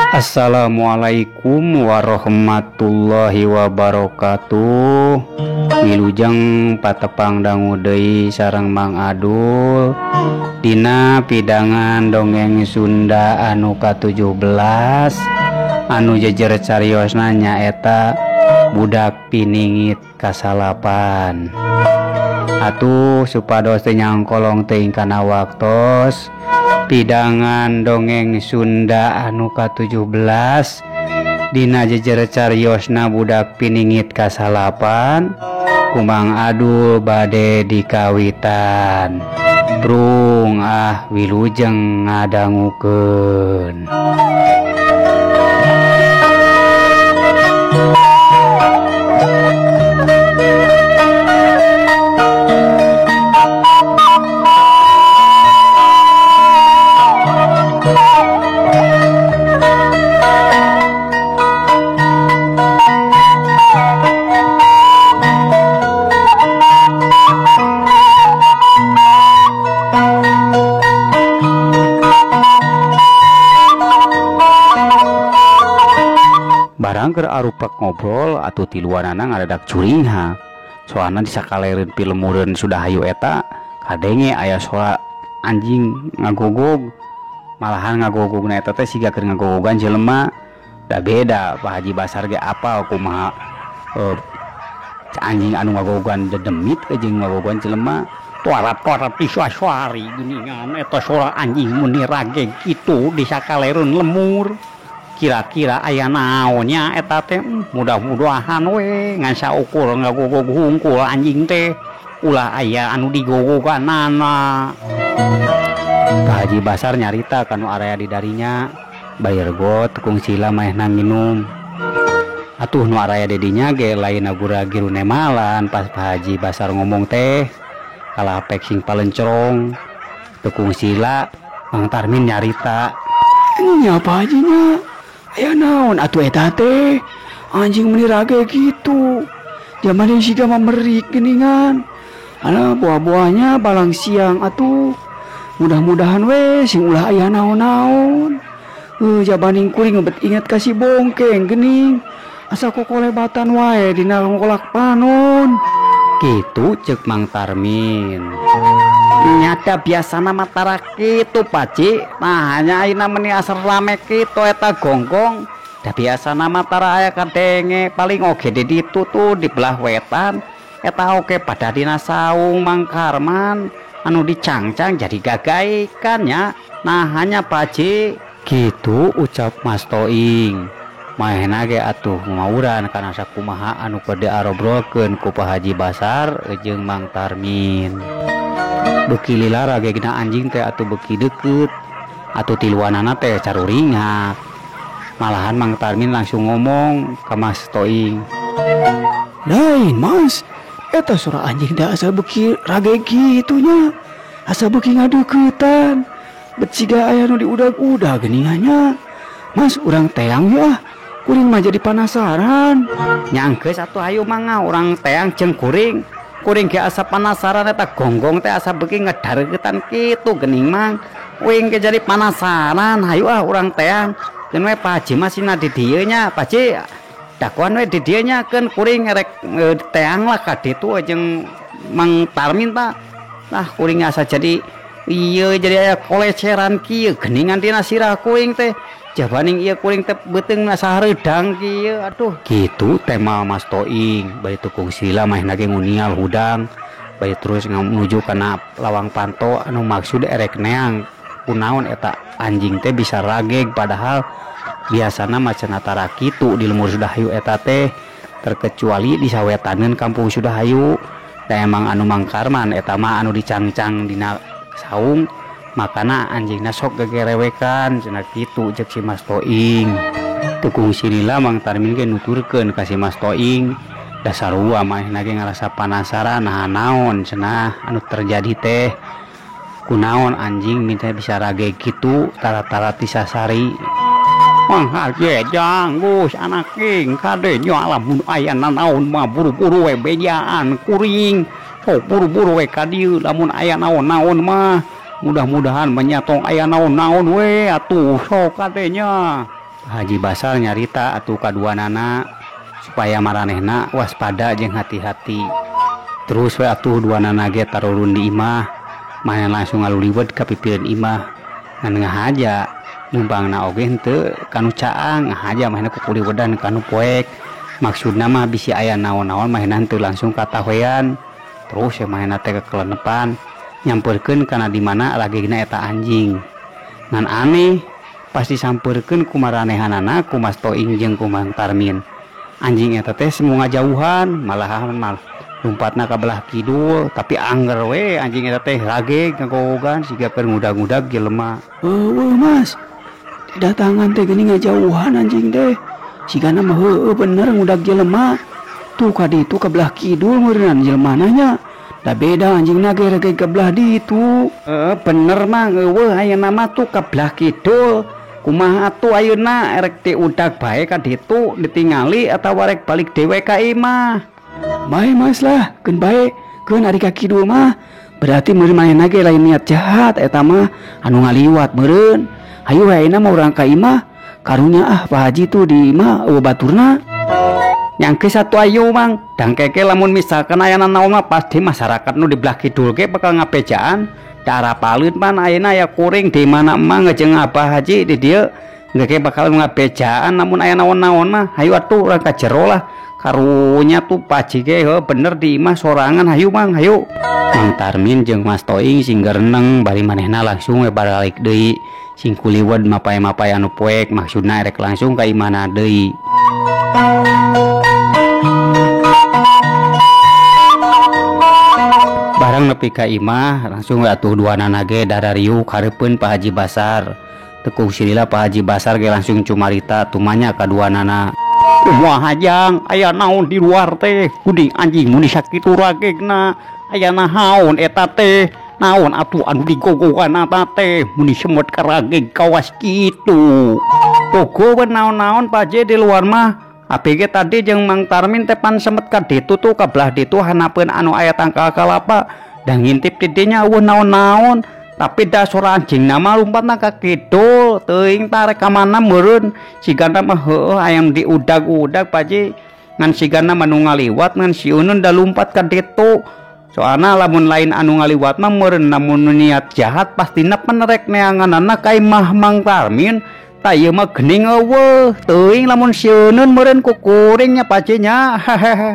Assalamualaikum warahmatullahi wabarakatuh. Wilujeng patepang dangu deui sareng Mang Adul dina pidangan dongeng Sunda anu ka-17 anu jejer cariosna nyaeta budak piningit kasalapan. Atuh supados teu nyangkolong teuing kana waktos pidangan dongeng Sunda anu ka-17 dina jejer cariosna budak piningit kasalapan ku Mang Adul bade dikawitan. Brung ah wilujeng ngadangukeun. Barang keur arupak ngobrol atuh tiluanana ngadadak curingha. Soalna disakalereun pilemureun sudah hayu eta kadenge aya sora anjing ngagogog. Malahan ngagogogna eta teh siga keur ngagogogan jelema. Da beda Pak Haji Basar ge apal kumaha anjing anu ngagogogan dedemit jeung ngagogogan jelema. Tuarap-tuarap disuari geuningan eta sora anjing muni rageg kitu disakalereun lemur. Kira-kira aya naonnya eta teh, mudah-mudahan we ngan saukur ngagogog hungkul anjing teh ulah aya anu digogoganana. Pak Haji Basar nyarita kanu area di darinya bayar got tukung sila maehna minum. Atuh nu area di dinya ge lain agura-giru nemalan pas Pak Haji Basar ngomong teh kalah pek sing palencerong. Tukung sila Mang Tarmin nyarita, nya Pak Haji nya aya naon atuh eta teh anjing meni rage gitu jaman siga memerik geuningan. Alah buah-buahnya balang siang atuh mudah-mudahan we sing ulah aya naon-naon. Jabaning kuring bet inget ka si bongkeng geuning asa kokolebatan wae dina longkolak panon. Kitu ceuk Mang Tarmin. Nyata biasana mah tara kitu Paci. Nah hanya ayeuna meni asa rame kitu eta gonggong. Da biasana mah tara aya kadenge paling oge di ditu tuh di belah wetan. Eta oge pada dina saung Mang Karman anu dicangcang jadi gagaikan nya. Nah hanya Paci kitu ucap Mas Toing. Maehna ge atuh mauran kana sakumaha anu keur diarobrolkeun ku Pak Haji Basar jeung Mang Tarmin. Beuki lila ragegna anjing teh atuh beuki deukeut atuh tiluanana teh caruringak. Malahan Mang Tarmin langsung ngomong ka Mas Toing. Lain Mas, eta sora anjing teh asa beuki rageg kitu nya. Asa beuki ngadeuketan. Bet siga aya nu diudag-udag geuningannya. Mas urang teang ya. Kuring mah jadi penasaran. Nyanggeus atuh hayu mangga urang teang jeung kuring. Kuring ge asa penasaran eta gonggong teh asa beuki ngedareutan kitu geuning Mang. Uing ge jadi penasaran, hayu ah urang teang. Keun we Pak Haji mah sina di dieu nya, Pak Haji. Dakuan we di dieu nya keun kuring rek teang lah ka ditu jeung Mang Tarmin ta. Lah kuring asa jadi ieu jadi aya koleceran kieu geuningan tina sirah kuring teh. Jabaning ieu kuring teh beuteung sahareudang kieu atuh. Kitu tema Mas Toing bari tukung sila maehna ge ngunial hudang bari terus menuju kana lawang panto anu maksud erek neang kunaon eta anjing teh bisa rageg padahal biasana mah cenah tara kitu di lemur Sudahayu eta teh terkecuali di sawetaneun kampung Sudahayu. Da emang anu Mang Karman eta mah anu dicangcang dina saung makana anjingna sok gegerewekan cenah kitu ceuk si Mas Toing. Tukung silila Mang Tarmin ge nuturkeun ka si Mas Toing da sarua manehna ge ngarasa panasaran nah naon cenah anu terjadi teh kunaon anjing minta bisa rage kitu tara-tara tisasari. Mang Haji janggus anak king kade nya lamun aya nanaon mah buru-buru we bejaan kuring sok buru-buru we ka dieu lamun aya naon-naon mah. Mudah-mudahan menyatong aya naon-naon we atuh sok katenya. Haji Basar nyarita atuh kaduanana supaya maranehna waspada jeung hati-hati. Terus we atuh duanana ge tarurun di imah, manehna langsung ngaluliwet ka pipireun imah. Ngan ngahaja numpangna oge henteu kanu caang, ngahaja manehna kukuliwedan kanu poek. Maksudna mah bisi aya naon-naon manehna henteu langsung katahoyan. Terus we manehna teh kekelenepan nyamperkeun kana di mana lagegna eta anjing. Ngan aneh pasti sampeurkeun ku maranehanana ku Mas Toing jeung ku Mang Tarmin. Anjing eta teh semu ngajauhan, malahan mal lumpatna ka belah kidul, tapi angger we anjing eta teh rageg ngagogogan siga keur ngudag-ngudag jelema. Heueuh Mas, didatangan teh geuning ngajauhan anjing teh. Sigana mah heueuh bener ngudag jelema. Tuh ka ditu ka belah kidul meureunnan jelemana nya. Da beda anjingna ge rek ka belah ditu. Heeh bener Mang, eueuh ayeuna mah tuh ka belah kidul. Kumaha atuh ayeuna erek diudag bae ka ditu ditingali atawa rek balik dewe ka imah. Bae Mas lah, keun bae, keun ari ka kidul mah. Berarti meureun manehna ge lain niat jahat eta mah anu ngaliwat meureun. Hayu we ayeuna mah urang ka imah. Karunya ah Pak Haji tuh di imah eueuh baturna. Nyangke satu ayu Mang, dangkeke lamun misalkan aya naon mah pasti masyarakat nu di belah kidul ge bakal ngabejaan. Darah paleun pan ayeuna aya kuring di mana emang jeung Abah Haji di dieu ge bakal ngabejaan lamun aya naon-naon mah. Hayu atuh urang ka jero lah. Karunya tuh Pak Haji ge heuh bener di imah sorangan. Hayu Mang, hayu. Mang Tarmin jeung Mas Toing sing gereneng bari manehna langsung we baralik deui. Sing kuliwed mapay-mapay anu poek maksudna erek langsung ka imahna deui. Barang nepi ka imah langsung atuh duanana ge darariuk hareupeun Pak Haji Basar. Tekung silila Pak Haji Basar ge langsung cumarita tumanya ka duanana. Kumaha jang aya naon di luar teh? Kuning anjing mun sakitu ragegna. Aya naon eta teh? Naon atuh anu digogogan eta teh? Mun semut karageg kawas kitu. Pogo we naon-naon Pak Haji di luar mah. ABG tadi jeung Mang Tarmin teh pan semet ka ditu tuh ka belah ditu hanapeun anu aya tangkal kalapa da ngintip di dinya eueuh naon-naon tapi da sora anjingna mah lumpatna ka kidul teuing tarek ka mana meureun sigana mah heueuh ayam diudag-udag Pak Haji ngan sigana mah nu ngaliwat ngan siunun da lumpat ka ditu soalna lamun lain anu ngaliwat mah meureun lamun niat jahat pastina penerek neanganana ka imah Mang Tarmin. Ta ieu mah geuning eueuh teuing lamun sieuneun meureun ku kuring nya Pak Haji nya.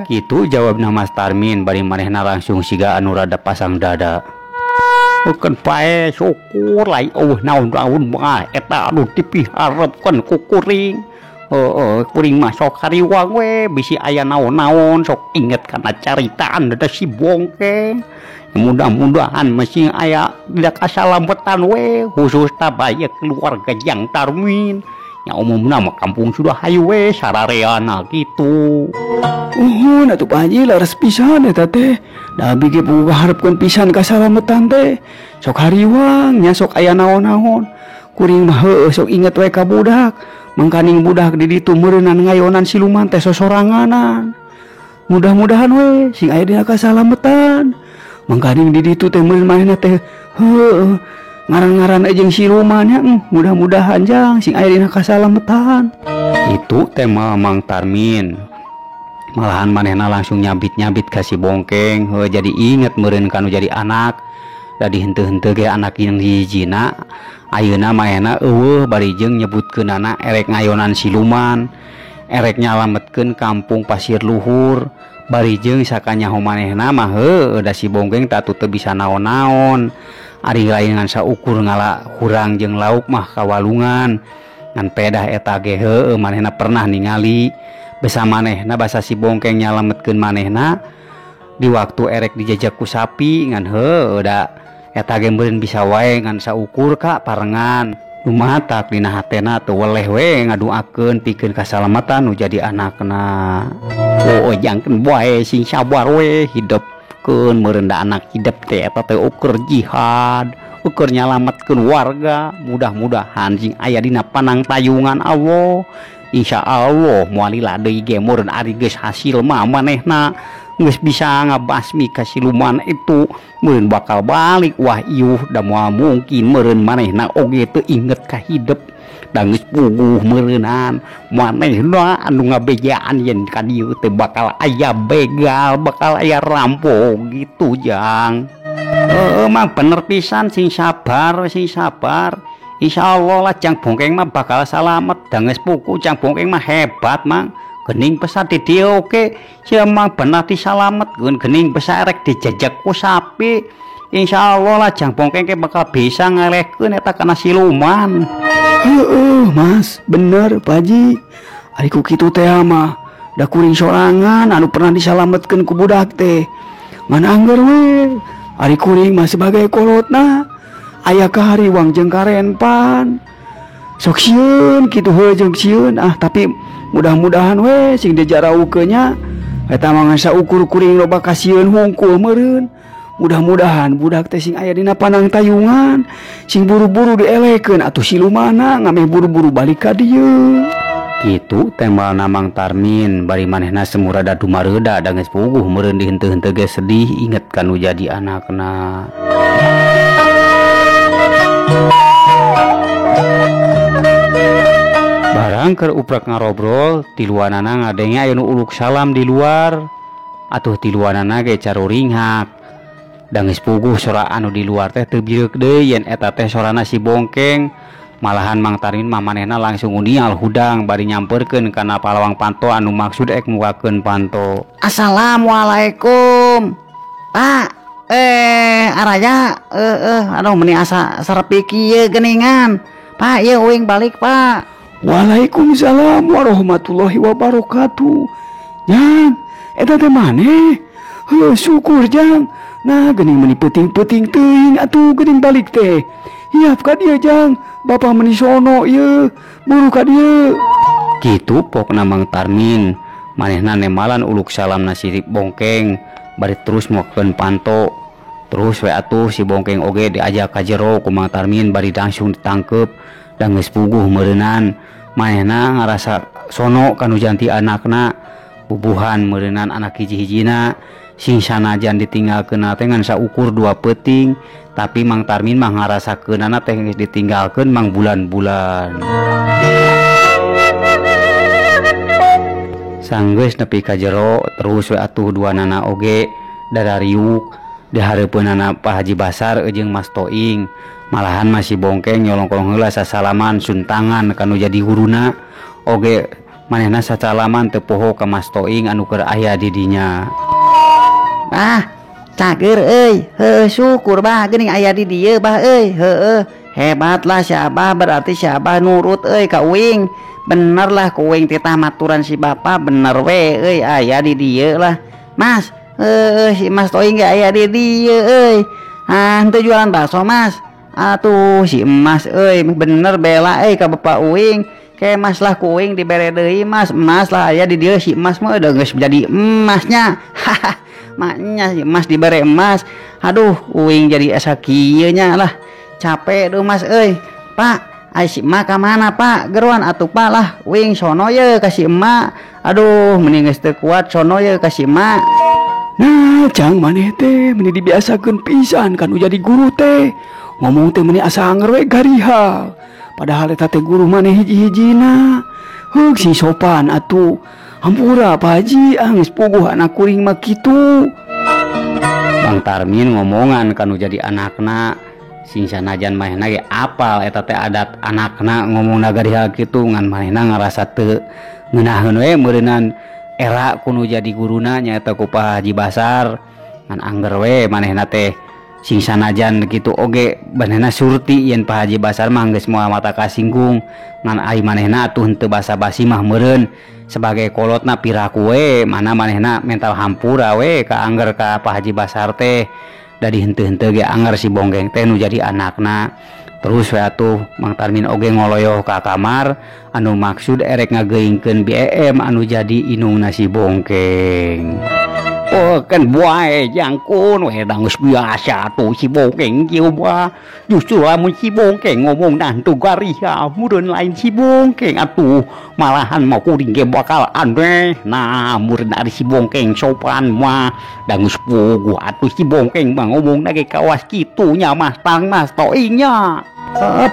Kitu jawabna Mas Tarmin bari manehna langsung siga anu rada pasang dada. Keun bae syukur lai eueuh naon-naon mah eta anu dipiharepkeun ku kuring. Heueuh kuring mah sok hariwang we bisi aya naon-naon sok inget kana caritaan da si Bongkeng. Mudah-mudahan mesti aya tidak kasalamatan we khusus tabaya keluarga Jang Tarmin. Ya umumna mah kampung sudah hayu we sarareana kitu. Uhun atuh Pak Haji laras pisan eta teh. Da abi ge boga harepkeun pisan kasalamatan teh. Sok hariwang nya sok aya naon-naon. Kuring mah heueuh sok inget we ka budak. Mangkaning budak di ditu meureunan ngayonan siluman teh sosoranganan. Mudah-mudahan we sing aya dina kasalamatan. Mangkaning di ditu teh meureun manehna teh heueuh ngaran-ngaran jeung siluman nya mudah-mudahan jang sing aya dina kasalametan. Itu teh Mang Tarmin. Malahan manehna langsung nyabit-nyabit ka si Bongkeng, heuh jadi inget meureun kanu jadi anak. Da dihenteu-henteu ge anak yang hijina ayeuna manehna eueuh bari jeung nyebutkeunana erek ngayonan siluman, erek nyalametkeun kampung Pasir Luhur. Bari jeung sakanyaho manehna mah heueuh da si Bongkeng tatu teu bisa naon-naon. Ari lain ngan saukur ngala hurang jeung lauk mah kawalungan. Ngan pedah eta ge heueuh manehna pernah ningali besa manehna basa si Bongkeng nyalametkeun manehna di waktu erek dijajak ku sapi ngan heueuh da eta ge meureun bisa wae ngan saukur ka parengan. Lumatak dina hatena teu weleh we ngaduakeun pikeun kasalamatan nu jadi anakna. Oh jangkeun wae sing sabar we hidupkeun meureun da anak hidup teh eta teh ukur jihad, ukur nyalametkeun warga. Mudah-mudahan sing aya dina panangtayungan Allah. Insya Allah moal lila deui ge meureun ari geus hasil mah manehna Geus bisa ngabasmi ka siluman itu meureun bakal balik wah iuh da moal mungkin meureun manehna oge teu inget ka hidep da geus puguh meureunan manehna anu ngabejaan yen ka dieu teh bakal aya begal bakal aya rampok gitu Jang. Heeh mah bener pisan sing sabar sing sabar. Insyaallah lah Jang Bongkeng mah bakal salamet da geus puguh Jang Bongkeng mah hebat mang. Gening pesat di dieu oge sia mah bener disalametkeun gening pesat rek dijejek ku sapi. Insyaallah lah Jang Bongkeng ke bakal bisa ngalehkeun eta kana siluman. Heeh Mas, bener Pak Haji. Ari ku kitu teh mah da kuring sorangan anu pernah disalametkeun ku budak teh. Ngan angger we ari kuring mah sebagai kolotna aya kahariwang jeung karenpan. Sok sieun kitu heuh jeung sieun ah tapi mudah-mudahan we sing dijaraukeun nya eta mah ngan saukur kuring loba kasieun hungkul meureun. Mudah-mudahan budak teh sing aya dina panang tayungan sing buru-buru dielekeun atuh silumana ngameh buru-buru balik ka dieu. Kitu tembalna Mang Tarmin bari manehna semurada dumareuda da geus puguh meureun dihenteu-henteu ge sedih inget ka nu jadi anakna. Barang keur uprak ngarobrol tiluanana ngadenge aya nu uluk salam di luar atuh tiluanana ge caruringhak. Da geus puguh sora anu di luar teh teu bireuk deui yen eta teh sorana si Bongkeng. Malahan Mang Tarmin mah manehna langsung unial hudang bari nyamperkeun kana palawang panto anu maksud ek mukakeun panto. Assalamualaikum. Pak, araya aduh meni asa serepi kieu geuningan. Pak, ieu uing balik, Pak. Waalaikumsalam warahmatullahi wabarakatuh. Jang, eta teh maneh? Heuh, syukur Jang. Nah, geuning meni peuting-peuting teuing atuh geuning balik teh. Hiap ka dieu Jang, bapa meni sono ieu, buru ka dieu. Kitu pokna Mang Tarmin. Manehna nemalan uluk salam si Bongkeng bari terus muakeun panto. Terus we atuh si Bongkeng oge diajak ka jero ku Mang Tarmin bari langsung ditangkep da geus puguh meureunan. Manehna ngarasa sono kanu janti anakna, bubuhan meureunan anak hiji-hijina. Sing sanajan ditinggalkeun teh ngan saukur dua peuting, tapi Mang Tarmin mah ngarasakeunana teh geus ditinggalkeun mang bulan-bulan. Sanggeus nepi ka jero terus we atuh duanana oge darariuk di hareupeunana Pak Haji Basar jeung Mas Toing. Malahan masih Bongkeng nyolong-kolong heula sasalaman suntangan kanu jadi guruna oge manehna sasalaman teu poho ka Mas Toing anu keur aya di dinya. Ah, cager euy, heueuh syukur bah geuning aya di dieu bah euy, heueuh hebat lah si Abah, berarti si Abah nurut euy ka uing. Bener lah ku uing titah maturan si bapa bener we euy aya di dieu lah. Mas, heueuh si Mas Toing ge aya di dieu euy. Ah, henteu jualan bakso Mas. Atuh si emas euy bener bela euy ka bapa uing. Ke mas lah ku uing dibere deui Mas, emas lah aya di dieu si emas mah udah geus jadi emasnya. Hahaha. Maknya si emas dibere emas. Aduh, uing jadi asa kieu nya lah. Capek duh Mas euy. Pak, ai si emak ka mana Pak? Geruan atuh Pak lah. Uing sono ye ka si emak. Aduh, mending geus teu kuat sono ye ka si emak. Nah, Jang maneh teh meni dibiasakeun pisan kan jadi guru teh. Ngomong teh meni asa anger we garihal. Padahal eta teh guru maneh hiji-hijina. Heug sing sopan atuh. Hampura Pak Haji, ah geus puguh anak kuring mah kitu. Bang Tarmin ngomongan kanu jadi anakna sing sanajan manehna ge apal eta teh adat anakna ngomongna garihal kitu ngan manehna ngarasa teu ngeunaheun we meureunan era kuno jadi guruna nyaeta ku Pak Haji Basar ngan angger we manehna teh sing sanajan kitu oge manehna surti yen Pak Haji Basar mah geus moal mata kasinggung ngan ai manehna atuh henteu basa-basi mah meureun sebagai kolotna piraku we mana manehna mental hampura we ka angger ka Pak Haji Basar teh dari henteu-henteu ge angger si Bonggeng teh nu jadi anakna. Terus we atuh Mang Tarmin oge ngoloyoh ka kamar anu maksud erek ngageuingkeun BM anu jadi inungna si Bongkeng. Oh kan wae jangkun we da geus biasa tuh si bongkeng kieu mah. Justru lamun si bongkeng ngomong nantu gariha meureun lain si bongkeng atuh malahan mah kuring ge bakal aneh. Nah meureun ari si bongkeng sopan mah da geus puguh atuh si bongkeng mah ngomongna ge kawas kitu nya mah tang Mas Toing nya.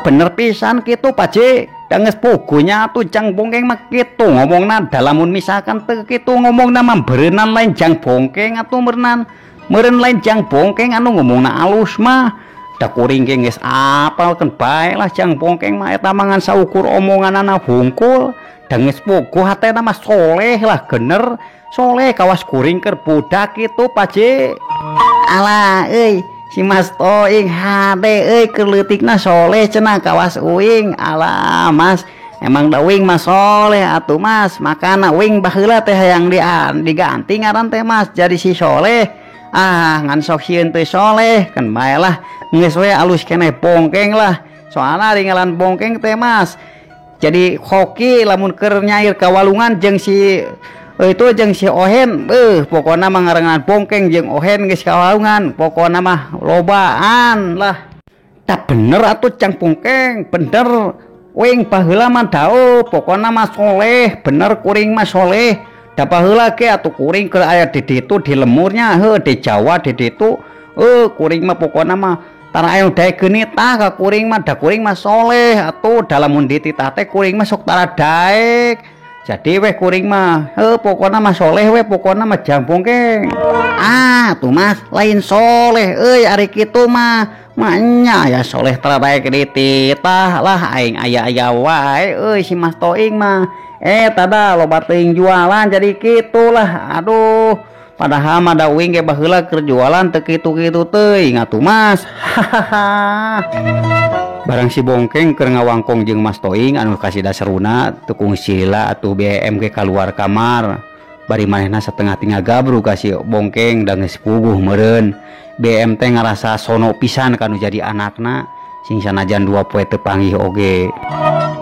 Bener pisan kitu Pak Ji. Danges puguhnya atuh jang bongkeng mah kitu ngomongna dalamun misalkan teu kitu ngomongna mah beureunan lain jang bongkeng atuh meureunnan. Meureun lain jang bongkeng anu ngomongna alus mah. Da kuring ge geus apal keun bae lah jang bongkeng mah eta mah ngan saukur omonganana hungkul. Danges puguh hatena mah soleh lah gener. Soleh kawas kuring keur budak kitu Pak Ji. Alah euy si Mas Toing hade euy keur leutikna soleh cenah kawas uing. Alah Mas emang da uing mah soleh atuh Mas, makana uing baheula teh hayang diganti ngaran teh Mas jadi si soleh. Ah ngan sok sieun teh soleh kan bae lah geus we alus keneh bongkeng lah. Soalna ari ngaran bongkeng teh Mas jadi hoki lamun keur nyair ka walungan jeung si itu jeung si Ohen, pokona mah ngarangan bongkeng jeung Ohen geus kawalungan, pokona mah lobaan lah. Tak bener atuh jang bongkeng, bener. Uing baheula mah dao, pokona mah soleh, bener kuring mah soleh. Da baheula ge atuh kuring keur aya di ditu di lemurnya, heuh di Jawa di ditu, kuring mah pokona mah tara aya daek genitah ka kuring mah, da kuring mah soleh atuh dalamun dititah teh kuring mah sok tara daek. Jadi weh kuring mah, pokona mah soleh weh, pokona mah jang bongkeng. Ah tuh Mas, lain soleh euy ari kitu mah. Manya ya soleh tara daek dititah lah aing aya-aya wae euy si Mas Toing mah. Tada loba teuing jualan jadi kitu lah. Aduh, padahal mah da uing ge baheula keur jualan teu kitu-kitu teuing atuh Mas. Hahaha. Barang si bongkeng keur ngawangkong jeung Mas Toing anu kasih dasaruna teu kungsi heula atuh BM ge kaluar kamar. Bari manehna setengah tinggal gabru ka si bongkeng da geus puguh meureun. BM teh ngarasa sono pisan kanu jadi anakna sing sanajan dua poe teu panggih oge.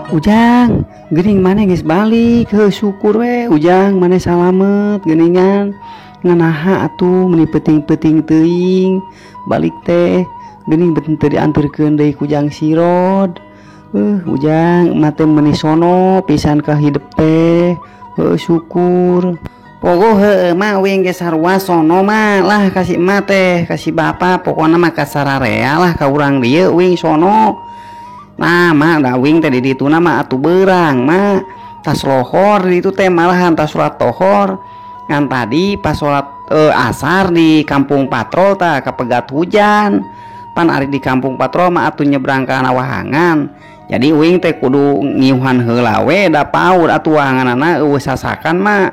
Ujang, geuning maneh geus balik, heuh syukur we Ujang maneh salamet geuningan. Nganaha atuh meuni peuting-peuting teuing balik teh. Geuning beuteung teu dianterkeun deui ku Jang Sirod. Ujang mah teh meuni sono pisan ka hidep teh. Heuh syukur. Pogoh heueuh mah uing ge sarua sono mah lah kasih emak teh, kasih bapa pokona mah kasararea lah ka urang dieu uing sono. Nah mah da uing teh di dituna mah atuh beurang mah tas lohor di ditu teh malahan tas salat lohor. Ngan tadi pas salat asar di kampung patrol tah kapegat hujan. Pan ari di kampung patrol mah atuh nyebrang ka wahangan. Jadi uing teh kudu ngiuhan heula we da paur atuh wahanganana eueuh sasakan mah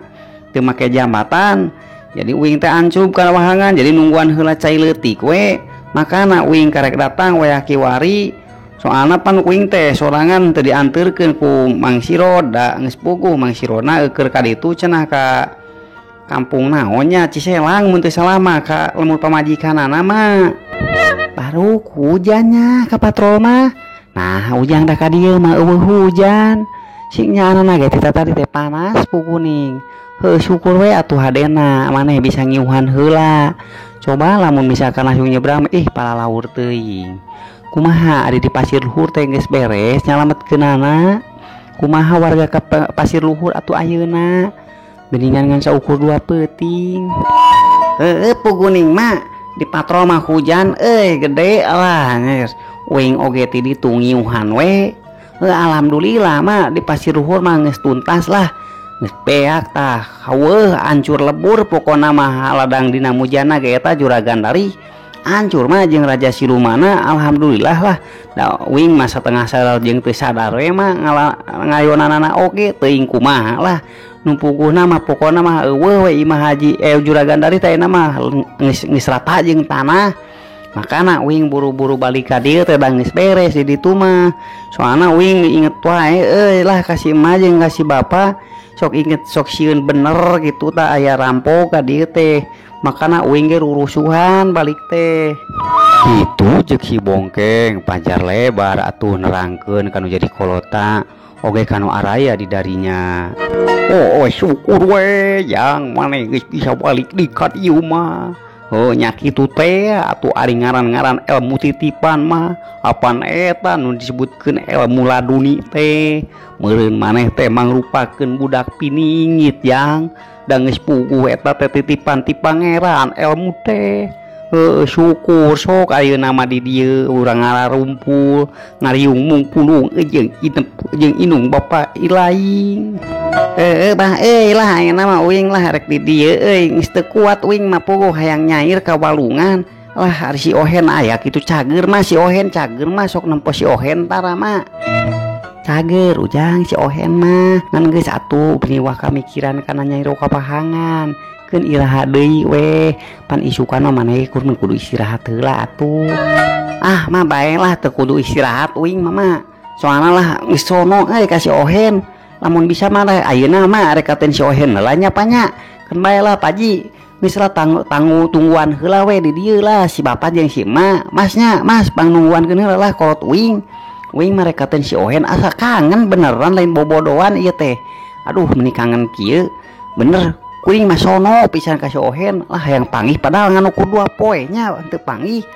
teu make jambatan. Jadi uing teh ancub ka wahangan jadi nungguan heula cai leutik we. Makana uing karek datang wayah kiwari. Soalna pan uing teh sorangan teu dianterkeun ku Mang Sirod da geus puguh Mang Sirodna eueur ka ditu cenah ka kampung naonnya Ciselang mun teu salah mah ka lemur pamajikanana mah. Baru hujannya ka patrol mah. Nah ujang dah ka dieu mah eueuh hujan. Sing nyaanana ge teh tadi teh panas puguning. Heuh syukur we atuh hadena maneh bisa ngiuhan heula. Coba lamun misalkan langsung nyebrang ih palalaur teuing. Kumaha ari di Pasir Luhur teh geus beres nyalametkeunana. Kumaha warga ka Pasir Luhur atuh ayeuna. Geuningan ngan saukur dua peuting. Heueuh puguning mah di patrol mah hujan euy gede lah geus. Uing oge ti ditu ngiuhan we. Heuh alhamdulillah mah di Pasir Luhur mah geus tuntas lah. Geus beak tah. Heueuh hancur lebur pokona mah ladang dina mujana ge eta juragan dari hancur mah jeung Raja Silumana alhamdulillah lah. Da uing mah satengah sadar jeung teu sadar we mah ngayonanana oge teuing kumaha lah. Nu puguhna mah pokona mah eueuh we imah haji juragan dari teh mah geus rata jeung tanah. Makana uing buru-buru balik ka dieu teh da geus beres di ditu mah. Soalna uing inget wae euy lah kasih emak jeung kasih bapa sok inget sok sieun bener gitu tah aya rampok ka dieu teh. Makana uing ge rurusuhan balik teh. Kitu ceuk si bongkeng panjar lebar atuh nerangkeun kanu jadi kolota. Oge kanu araya di darinya. Oh, oh syukur we yang maneh geus bisa balik di ka dieu mah. Oh nya kitu teh atuh ari ngaran-ngaran ilmu titipan mah apan eta nu disebutkeun ilmu laduni teh. Meureun maneh teh mangrupakeun budak piningit yang da geus puguh eta teh titipan ti pangeran ilmu teh. Heuh syukur sok ayeuna mah di dieu urang ngararumpul ngariung mungpulung jeung jeung inung bapa ilaing. Heuh bah euy lah ayeuna mah uing lah rek di dieu euy geus teu kuat uing mah puguh hayang nyair ka walungan. Lah ari si Ohen aya kitu cager mah si Ohen cager mah sok nempo si Ohen tara mah. Cager ujang si Ohen mah ngan geus atuh beniwah kamikiran kana nyair kapahangan. Keun iraha deui weh pan isukan mah maneh kudu istirahat heula atuh. Ah mah bae lah teu kudu istirahat uing mah mah. Soalna lah geus sono euy ka si Ohen. Lamun bisa mah lah ayeuna mah rek katen si Ohen heula nya panya. Keun bae lah Pak Haji. Geus lah tanggu tungguan heula we di dieu lah si bapak jeung si emak. Masnya mas pangnungguankeun heula lah kolot uing. Uing mah rek katen si Ohen asa kangen beneran lain bobodoan ieu teh. Aduh meuni kangen kieu. Bener kuring mah sono pisan ka si Ohen lah hayang panggih padahal ngan ukur 2 poe nya teu panggih.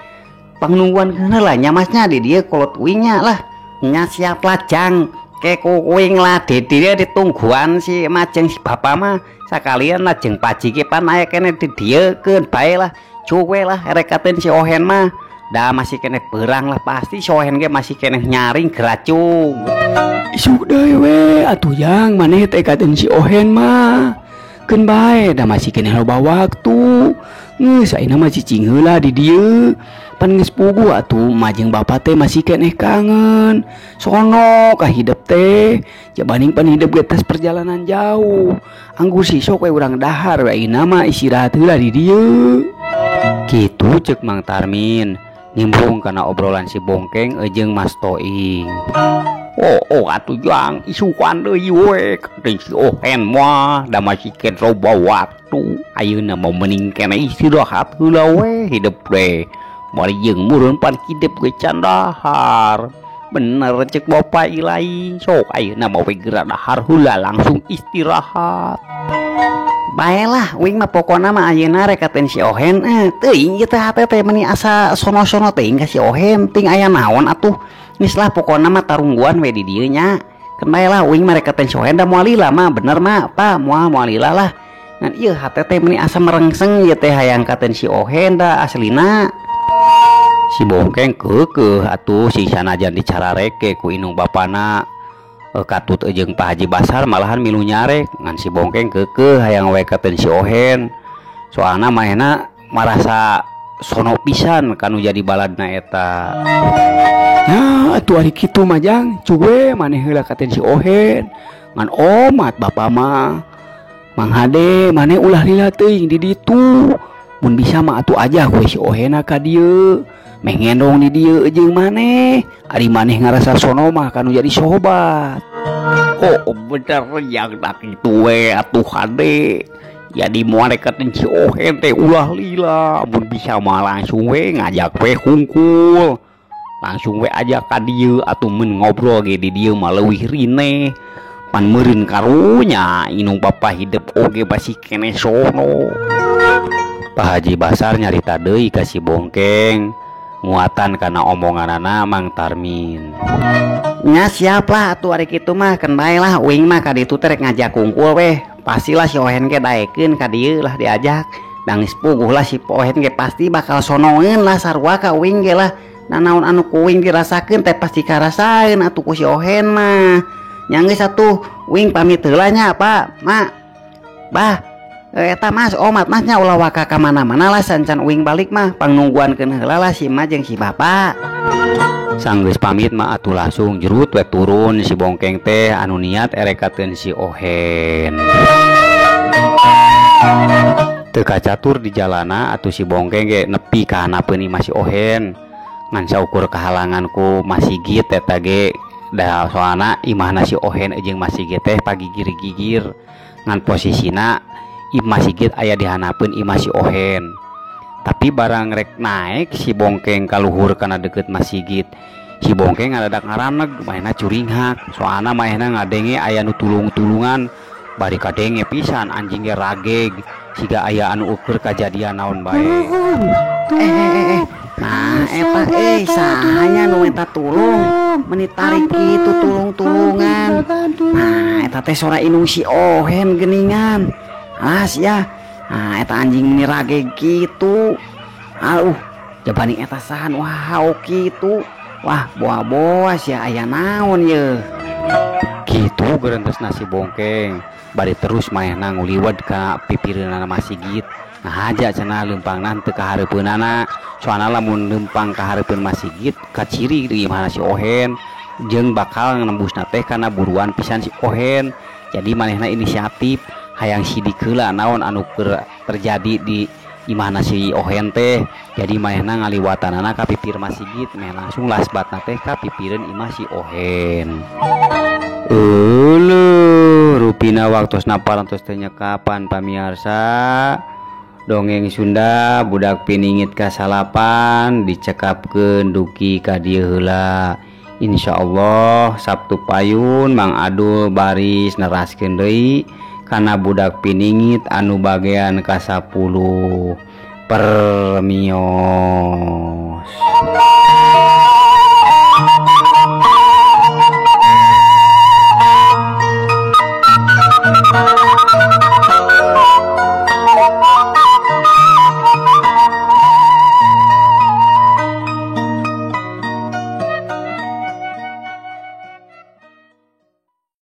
Pangnungguan heula nya masnya di dieu kolot uing nya lah. Nya siap lah jang ke ku uing lah di dieu ditungguan si emak jeung si bapa mah sakalian lah jeung Paji ge pan aya keneh di dieu keun bae lah cuwe lah rek katen si Ohen mah. Da masih keneh beurang lah pasti si Ohen ge masih keneh nyaring geracung. Isuk deui we atuh jang maneh teh katen si Ohen mah. Keun bae da masih keneh loba waktu. Geus ayeuna mah cicing heula di dieu. Pan geus puguh atuh emak jeung bapa teh masih keneh kangen. Sono ka hidep teh. Jabaning pan hidep ge tas perjalanan jauh. Anggur sisok we urang dahar we ayeuna mah istirahat heula di dieu. Kitu ceuk Mang Tarmin nimbrung kana obrolan si Bongkeng jeung Mas Toing. Oh, oh atuh jang isukan deui we katen si Ohen mah da masih keneh loba waktu. Ayeuna mah mending keneh istirahat heula we hidep teh. Mari jeung meureun pan hidep ge can dahar. Bener ceuk bapa ilaing sok ayeuna mah we geura dahar heula langsung istirahat. Baelah uing mah pokona mah ayeuna rek katen si Ohen teuing ieu teh hate teh meuni asa sono-sono teuing ka si Ohen ting aya naon atuh. Geus lah pokona mah tarungguan we di dieu nya. Keun bae lah uing mah rek katen si Ohen da moal lila mah bener mah pa moal moal lila lah. Ngan ieu hate teh meuni asa merengseng ieu teh hayang katen si Ohen da aslina. Si Bongkeng keukeuh atuh si sanajan dicarareke ku inung bapana. Katut jeung Pak Haji Basar malahan milu nyarek ngan si Bongkeng keukeuh hayang we katen si Ohen. Soalna manehna marasa sono pisan kanu jadi baladna eta. Ya atuh ari kitu mah jang cuwe maneh heula katen si Ohen. Ngan omat bapa mah. Mang Hade maneh ulah lila teuing di ditu. Mun bisa mah atuh aja we si Ohena ka dieu. Meh ngendong di dieu jeung maneh. Ari maneh ngarasa sono mah kanu jadi sobat. Oh bener yang dak kitu we atuh hade. Jadi moal rek katen si Ohen teh ulah lila. Mun bisa mah langsung we ngajak we hungkul. Langsung we aja ka dieu atuh mun ngobrol ge di dieu mah leuwih rineh. Pan meureun karunya inung bapa hidep oge basi keneh sono. Pak Haji Basar nyarita deui ka si Bongkeng nguatan kana omonganana Mang Tarmin. Nya siap lah atuh ari kitu mah keun bae lah uing mah ka ditu teh rek ngajak kungkul weh. Pastilah si Ohen ge daekeun ka dieu lah diajak. Da geus puguh lah si Ohen ge pasti bakal sonoeun lah sarua ka uing ge lah. Nanaon anu ku uing dirasakeun teh pasti karasaeun atuh ku si Ohen mah. Nya geus atuh uing pamit heula nya Pak, Mak. Bah eta mas omat masnya ulah waka ka mana-mana lah sancan uing balik mah pangnungguankeun heula lah si emak jeung si bapak. Sanggeus pamit mah atuh langsung jerut we turun si Bongkeng teh anu niat erekateun si Ohen. Teu kacatur di jalana atuh si Bongkeng ge nepi ka hanapeun imah si Ohen. Ngan saukur kahalangan ku Masigit eta ge da soalna imahna si Ohen jeung Masigit teh pagigir-gigir ngan posisina Imah Sigit aya dihanapeun imah si Ohen. Tapi barang rek naik si Bongkeng kaluhur kana deket Masigit. Si Bongkeng ngadadak ngaraneg manehna curinghak soalna manehna ngadenge aya nu tulung-tulungan bari kadenge pisan anjing ge rageg siga aya anu ukur kajadian naon bae. Nah eta sahanya nu eta tulung meni tarik kitu tulung-tulungan. Nah eta teh sora indung si Ohen geuningan. Alas ya. Nah eta anjing meni rageg kitu. Aduh jabani eta sahan wah kitu. Wah boa-boa sia aya naon ye. Kitu gerentesna si Bongkeng bari terus manehna nguliwat ka pipireunana masigit. Nah haja cenah leumpangna teu ka hareupeunana. Soalna lamun leumpang ka hareupeun masigit kaciri di imahna si Ohen jeung bakal nembusna teh kana buruan pisan si Ohen. Jadi manehna inisiatif hayang sidik heula naon anu keur terjadi di imahna si Ohen teh. Jadi manehna ngaliwatanana ka pipir masigit meh langsung lasbatna teh ka pipireun imah si Ohen. Euleuh rupina waktosna parantos teh nyekapan pamiarsa. Dongeng Sunda budak piningit kasalapan dicekapkeun dugi ka dieu heula. Insyaallah Sabtu payun Mang Adul baris neraskeun deui kana budak piningit anu bagian ka-10. Permios.